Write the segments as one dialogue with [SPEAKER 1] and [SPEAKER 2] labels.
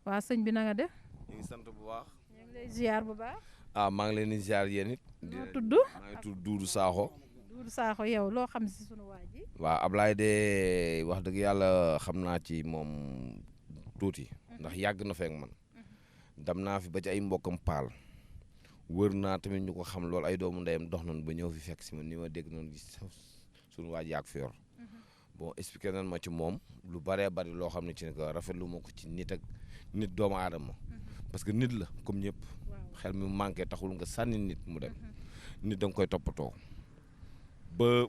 [SPEAKER 1] waa sëñ bi na nga def.
[SPEAKER 2] ñu ngi sant bu baax.
[SPEAKER 1] ñu ngi lay ziar bu baax.
[SPEAKER 2] maa ngi leen di ziar yéen it.
[SPEAKER 1] noo tudd.
[SPEAKER 2] maa ngi tudd Doudou Sakho.
[SPEAKER 1] Doudou Sakho yow loo xam si sunu waa ji.
[SPEAKER 2] waaw Ablaye de wax dëgg yàlla xam naa ci moom tuuti. ndax yàgg na feek man. dem naa fi ba ci ay mbokkam paal. wër naa tamit ñu ko xam loolu ay doomu ndeyam dox nañu ba ñëw fi fekk si ma ni ma dégg noonu sunu waa ji yàgg fi yor. bon expliqué nañ ma ci moom lu bëree bëri loo xam ne ci ne que rafetlu ma ko ci nit doomu aadama. parce que nit la comme ñëpp. xel mi manqué taxul nga sànni nit mu dem. nit da nga koy toppatoo. ba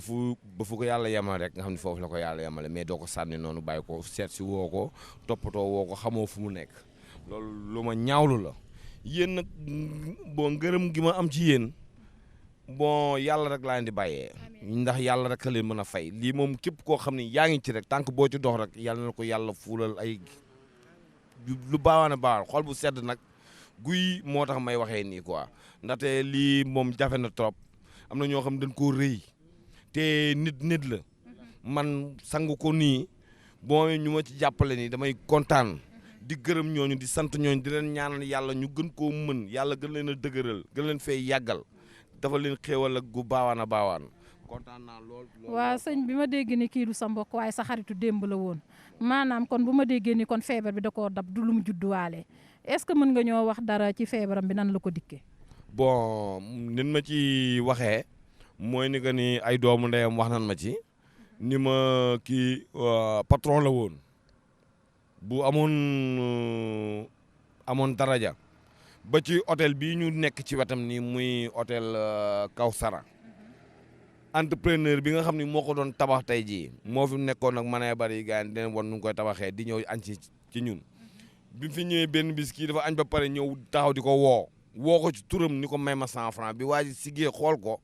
[SPEAKER 2] fu ko yàlla yemal rek nga xam ne foofu la ko yàlla yemale mais doo ko sànni noonu bàyyi ko seet si woo ko toppatoo woo ko xamoo fu mu nekk. loolu lu ma ñaawlu la. yéen nag bon ngërëm gi ma am ci yéen. bon yàlla rek laa leen di bàyyee ndax yàlla rek a leen mën a fay lii moom képp koo xam ne yaa ngi ci rek tànk boo ci dox rek yàlla na ko yàlla fuulal ay lu baawaan a baawaan xol bu sedd nag guy moo tax may waxee nii quoi ndaxte lii moom jafe na trop am na ñoo xam dañ koo rëy te nit la man sang ko nii boo ñu ma ci jàppale nii damay kontaan di gërëm ñooñu di sant ñooñu di leen ñaanal yàlla ñu gën koo mën yàlla gën leen a dëgëral gën leen fay yàggal dafa leen xéewal ak gu baawaan a baawaan kontaan naa lool.
[SPEAKER 1] waa sëñ bi ma dégg ni kii du sa mbokk waaye sa xaritu démb la woon maanaam kon bu ma déggee ni kon feebar bi da koo dab du lu mu judduwaale est-ce que mën nga ñoo wax dara ci feebaram bi nan la ko dikkee.
[SPEAKER 2] bon nin ma ci waxee mooy ni que ni ay doomu ndeyam wax nan ma ci ni ma kii patron la woon bu amoon daraja. ba ci hôtel bii ñu nekk ci wetam ni muy hôtel Kawsara entrepreneur bi nga xam ni moo ko doon tabax tey jii moo fi nekkoon nag mën a bari gars yi dinañ won nu ngi koy tabaxee di ñëw añ ci ñun bi fi ñëwee benn bis kii dafa añ ba pare ñëw taxaw di ko woo ko ci turam ni ko may ma 100 francs bi waa ji siggee xool ko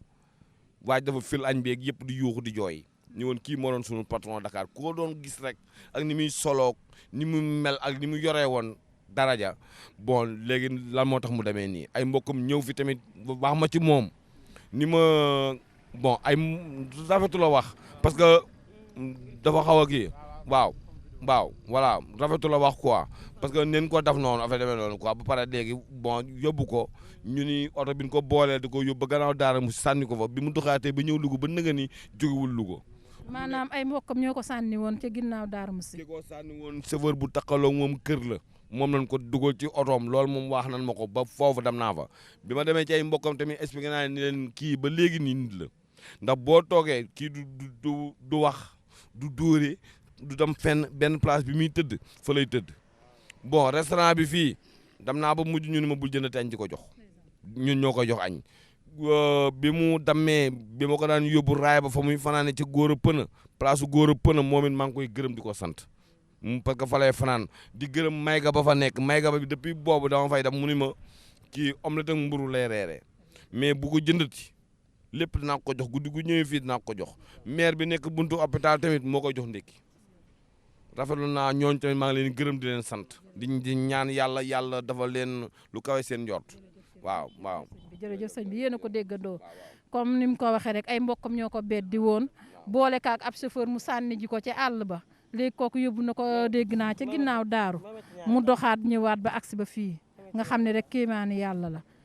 [SPEAKER 2] waa ji dafa fil añ beeg yëpp di yuuxu di jooy ñu woon kii moo doon sunu patron Dakar ku ko doon gis rek ak ni muy soloog ni mu mel ak ni mu yoree woon daraja bon léegi lan moo tax mu demee nii ay mbokkam ñëw fi tamit wax ma ci moom ni ma bon ay rafetu la wax parce que dafa xaw a kii waaw voilà rafetu la wax quoi parce que neen ko def noonu affaire demee noonu quoi ba pare léegi bon yóbbu ko ñu ni oto bi ñu ko boolee di ko yóbbu ba gannaaw daara mu sànni ko fa bi mu doxaatee ba ñëw Louga ba nëga ni jógewul Louga.
[SPEAKER 1] maanaam ay mbokkam ñoo ko sànni woon ca ginnaaw daara mu si.
[SPEAKER 2] ki ko sànni woon chauffeur bu takkaloo moom kër la. moom lañ ko dugal ci otoom loolu moom wax nan ma ko ba foofu dem naa fa bi ma demee ci ay mbokkam tamit expliqué naa ni leen kii ba léegi nii nit la ndax boo toogee kii du wax du dóore du dem fenn benn place bi muy tëdd fa lay tëdd bon restaurant bi fii dem naa ba mujj ñu ne ma bul jëndati añ di ko jox ñun ñoo koy jox añ bi mu dammee bi ma ko daan yóbbu raay ba fa muy fanaane ci góor a pëna place su góor a pëna moom it maa ngi koy gërëm di ko sant parce que fa lay fanaan di gërëm mayga ba fa nekk mayga ba bi depuis boobu dama fay dem mu ni ma kii omelette ak mburu lay reeree mais bu ko jëndati lépp dinaa ko jox guddi gu ñëwee fii dinaa ko jox maire bi nekk buntu hôpital tamit moo koy jox ndékki rafetlu naa ñooñ tamit maa ngi leen gërëm di leen sant di ñaan yàlla dafa leen lu kawe seen njort waaw.
[SPEAKER 1] jërëjëf sëñ bi yéen a ko déggandoo comme ni mu ko waxee rek ay mbokkam ñoo ko beddi woon boole kaak ab chauffeur mu sànni ji ko ci àll ba. léegi kooku yóbbu na ko dégg naa ca ginnaaw daaru mu doxaat ñëwaat ba agsi ba fii nga xam ne rek kéemaani yàlla la